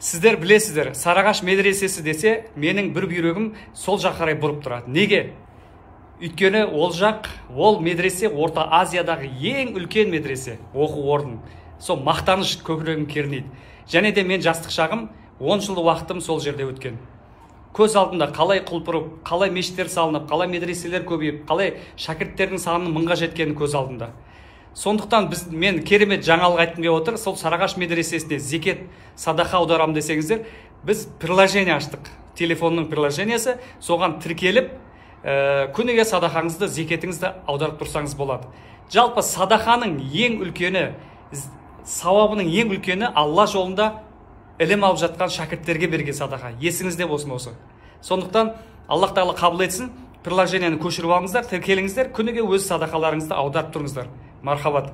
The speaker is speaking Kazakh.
Сіздер білесіздер, Сарыағаш медресесі десе, менің бір бүйрегім сол жаққа қарай бұрып тұрады. Неге? Өйткені ол жақ, ол медресе Орта Азиядағы ең үлкен медресе, оқу орны. Сол мақтаныш көкірегім кернейді. Және де мен жастық шағым, 10 жыл уақытым сол жерде өткен. Көз алдымда қалай құлпырып, қалай мешіттер салынып, қалай медреселер көбейіп, қалай шәкірттердің санының 1000-ға жеткені көз алдымда. Сондықтан мен керемет жаңалық айтқым келіп отыр. Сол Сарыағаш медресесіне зекет, садақа аударам десеңіздер, біз приложение аштық. Телефонның приложениесі, соған тіркеліп, күніге садақаңызды, зекетіңізді аударып тұрсаңыз болады. Жалпы садақаның ең үлкені, сауабының ең үлкені Алла жолында ілім алып жатқан шәкірттерге берген садақа. Есіңізде болсын осы. Сондықтан Аллах тағала қабыл етсін. Приложениені көшіріп алыңыздар, тіркеліңіздер, күніге өз садақаларыңызды аударып тұрыңыздар. Мархабат.